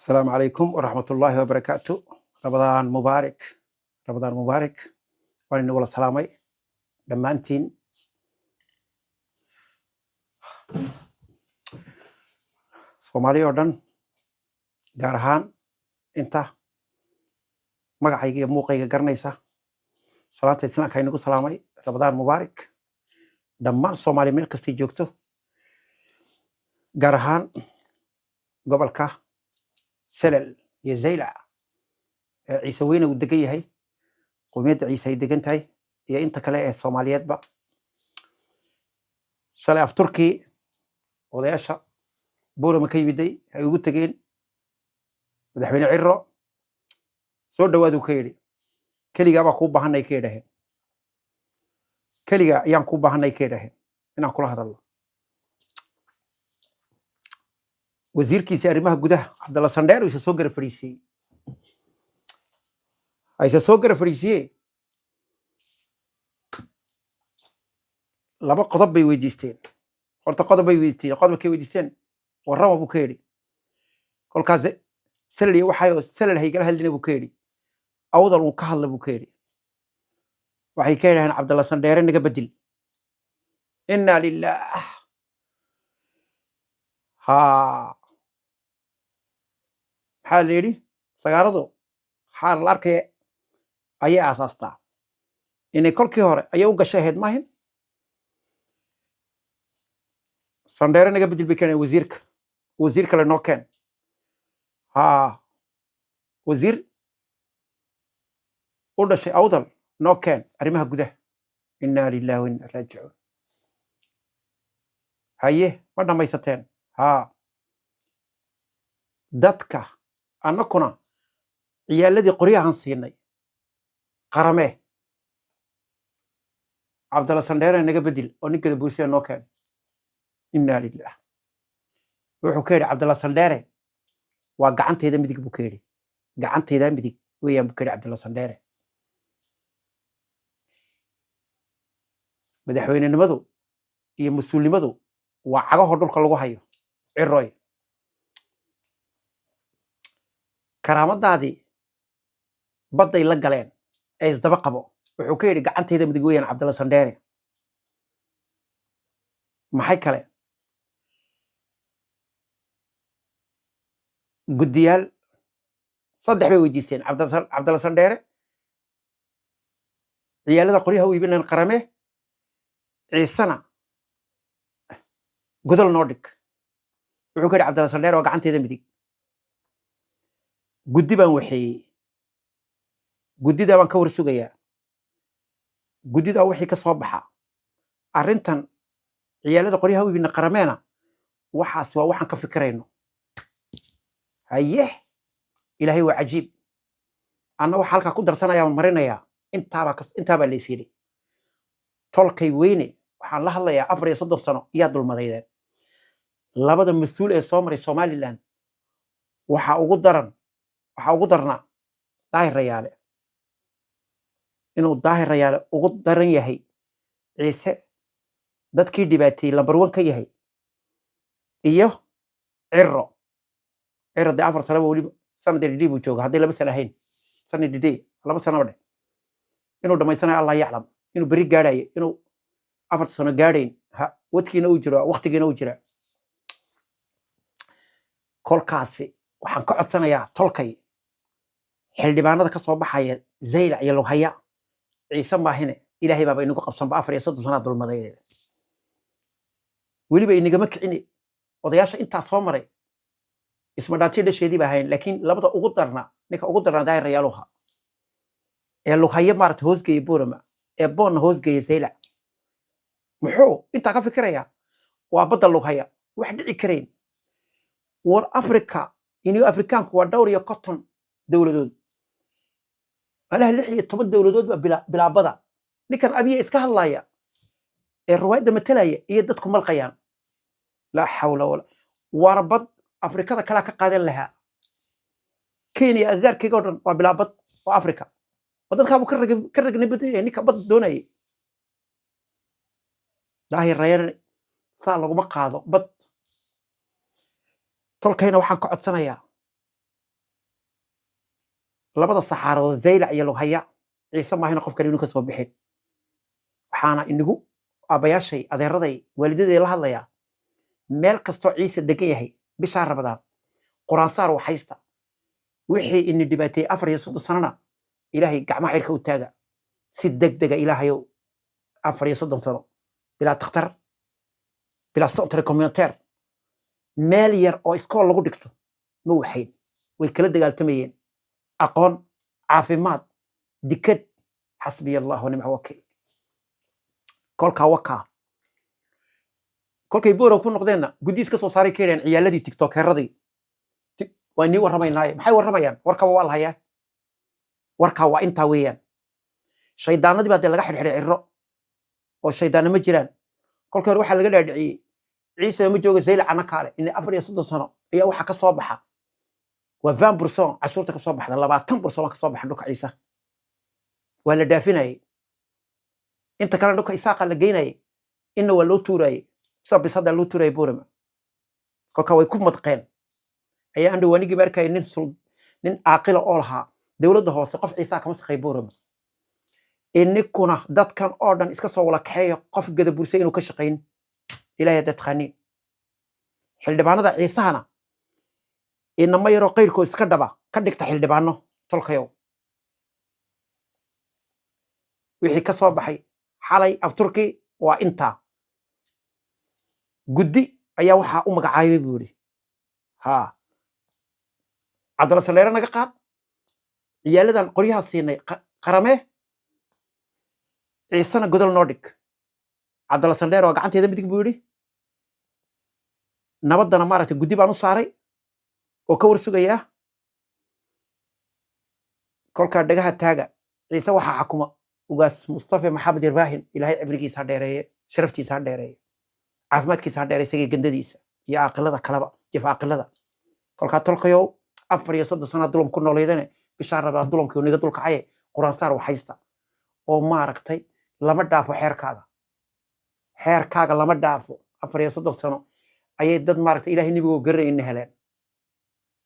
Asalaamu calaykum waraxmatullaahi wabarakaatu. Ramadaan mubaarak, Ramadaan mubaarak. Waan inagula salaamay dhammaantiin. Soomaali oo dhan, gaar ahaan inta magacayga iyo muuqayga garanaysa, salaanta islaamka inagu salaamay. Ramadaan mubaarak dhammaan Soomaaliya meel kastay joogto, gaar ahaan gobolka Selel iyo Zaylac ee Ciise Weyne uu degan yahay, qowmiyadda Ciise ay degan tahay iyo inta kale ee Soomaaliyeedba. Shalay afturkii odayaasha Buurama ka yimiday ay ugu tegeen Madaxweyne Ciro, soo dhawaaduu ka yidhi. Keligaa baa kuu baahanay ka yidhaheen, keligaa ayaan kuu baahanay ka yidhaheen inaan kula hadalno. Wasiirkiisii arrimaha gudaha Cabdalla Sandheer isa soo gara fadhiisiyey, isa soo gara fadhiisiye. Laba qodob bay weydiisteen. Horta qodob bay weydiisteen, qodobkay weydiisteen warrama buu ka yidhi. Kolkaas Selel iyo waxaayoo Selel haygala hadlina buu ka yidhi, Awdal uu ka hadla buu ka yidhi. Waxay ka yidhaheen, Cabdalla Sandheere naga bedel. Inna lillaah. Ha, maxaa la yidhi? Sagaaradu xaar la arkaya ayay aasaastaa. Inay kolkii hore ayay u gashay ahayd maahin. Sandheere naga bedel bay keeneen wasiirka, wasiir kale noo keen. Ha, wasiir u dhashay Awdal noo keen arrimaha gudaha. Inna lillahi wa inna raajicuun. Haye, ma dhammaysateen? Ha, dadka annakuna ciyaaladii qoryahan siinay qaramee. Cabdalla Sandheere naga bedel oo ninkada buursiya noo keen. Inna lilah. Wuxuu ka yidhi, Cabdalla Sandheere waa gacantayda midig buu ka yidhi, gacantayda midig weeyaan buu ka yidhi Cabdalla Sandheere. Madaxweynenimadu iyo mas-uulnimadu waa cagahoo dhulka lagu hayo. Ciroy, karaamadaadii badday la galeen ee isdaba qabo. Wuxuu ka yidhi, gacantayda midig weeyaan Cabdalla Sandheere. Maxay kale? Guddiyaal saddex bay weydiisteen: Cabdalla Sandheere, ciyaalada qoryaha u iibinayan qarame, Ciisena godol noo dhig. Wuxuu ka yidhi, Cabdalla Sandheere waa gacantayda midig. Guddi baan waxeeyey, guddidaa baan ka war sugayaa. Guddidaa wixii ka soo baxa arrintan ciyaalada qoryaha u iibina qarameena, waxaas waa waxaan ka fikirayno. Haye, Ilaahay waa cajiib. Anna waxa halkaa ku darsanaya waan marinayaa. Intaabaa lays yidhi. Tolkay weyne waxaan la hadlayaa, 34 sano iyaa dulmadaydeen. Labada mas-uul ee soo maray Somaliland waxaa ugu daran, waxaa ugu darnaa Daahir Rayaale. Inuu Daahir Rayaale ugu daran yahay Ciise dadkii dhibaateeyey lambar one ka yahay iyo Ciro. Ciro dee 4 sanaba weliba sanad dhidhi buu jooga, hadday 2 sano ahayn sanad dhidhi, 2 sanaba dheh. Inuu dhammaysanayo Allah yaclam, inuu berri gaadhayo, inuu 4ta sano gaadhayn. Ha, wadkiina uu jiro, waktigiina uu jira. Kolkaasi waxaan ka codsanayaa tolkay xildhibaanada ka soo baxaya Zaylac iyo Lughaya, Ciise maahine Ilaahay baaba inagu qabsanba. 34 sanaa dulmaday, weliba inagama kicini. Odayaasha intaa soo maray ismadhaantiyo dhasheedii ba ahayn, laakiin labada ugu darna, ninka ugu darna Daahir Rayaaluha ee Lughaya maarata hoosgeeya Boorama ee Boonna hoosgeeya Zaylac. Muxuu intaa ka fikirayaa? Waa badda Lughaya, wax dhici karayn. War Africa iniyo Afrikaanku waa dhowr iyo konton dowladood, malaha 16 dowladood baa bilaabada. Ninkan Abiya iska hadlaya ee ruwaayadda matalaya iyo dadku malqayaan. Laa xawla wala. Waana bad Afrikada kalaa ka qaadan lahaa. Kenya agagaarkeyga oo dhan waa bilaabad oo Africa oo dadkaabu ka ragnay badan yahay ninka bad doonayay Daahir Rayane. Saa laguma qaado bad. Tolkayna waxaan ka codsanayaa Labada saxaaradood, Zaylac iyo Lughaya, Ciise maahina qof kale inuu ka soo bixin. Waxaana inagu aabbayaashay, adeeraday, waalidaday la hadlayaa: meel kastoo Ciise degan yahay, bishaa Rabadaan quraansaar waxaysta. Wixii ini dhibaateeyey 34 sanona, Ilaahay gacmaha cirka u taaga si deg dega. Ilaahayow, 34 sano bilaa takhtar, bilaa centre communautaire, meel yar oo iskool lagu dhigto ma waxayn. Way kala dagaaltamayeen aqoon, caafimaad, dikad. Xasbiya Allah wa nicma wakiil. Kolkaa wakaa kolkay Borow ku noqdeenna, guddiis ka soo saaray, ka yidhaheen ciyaaladii tiktokeradii, "Waa nii warramaynaaye." Maxay warramayaan? Warkaba waa la hayaa. Warkaa waa intaa weeyaan. Shaydaanadii baa dee laga xidhxidhay Cirro, oo shaydaana ma jiraan. Kolkii hore waxaa laga dhaadhiciyey Ciise ma jooga Zaylac kaale in 34 sano ayaa waxaa ka soo baxa waa 20%. Cashuurta ka soo baxda 20% baa ka soo baxa dhulka Ciise, waa la dhaafinayay. Inta kalena dhulka Isaaqa la geynayay, inna waa loo tuurayay sida bisadaa loo tuurayay Borama. Kolka way ku madqeen. Ayaa andhow anigii ba arkayay nin caaqila oo lahaa dowladda hoose qof Ciisaa kama shaqeeyo Borama. Ininkuna dadkan oo dhan iska soo wala kaxeeya, qof Gadabuurse inuu ka shaqayn, Ilahay haddaad taqaaniin. Xildhibaanada Ciisahana inama yaroo qayrkood iska dhaba ka dhigta xildhibaano. Tolkayow, wixii ka soo baxay xalay afturkii waa intaa. Guddi ayaa waxaa u magacaabay buu yidhi ha Cabdalla Saleere naga qaad, ciyaaladan qoryaha siinay qaramee, Ciisena godol noo dhig. Cabdalla Sandheer waa gacanteeda midig buu yidhi. Nabaddana maaragtay guddi baan u saaray oo ka war sugayaa. Kolkaa dhagaha taaga. Ciise waxaa xakuma Ugaas Mustafa Maxamed Ibrahim. Ilaahay cibrigiisa ha dheereeye, sharaftiisa ha dheereeye, caafimaadkiisa ha dheereeye, isagii gandadiisa iyo aaqilada kaleba, jif aaqilada. Kolkaa tolkayow, 34 sana dulum ku nooleydane, bishaa Rabaa dulamkii niga dulkacaye, quraansaar waxaysta oo maaragtay lama dhaafo xeerkaaga, xeerkaaga lama dhaafo. 34 sano ayay dad maaragtay Ilahay nibigoo garanayna heleen.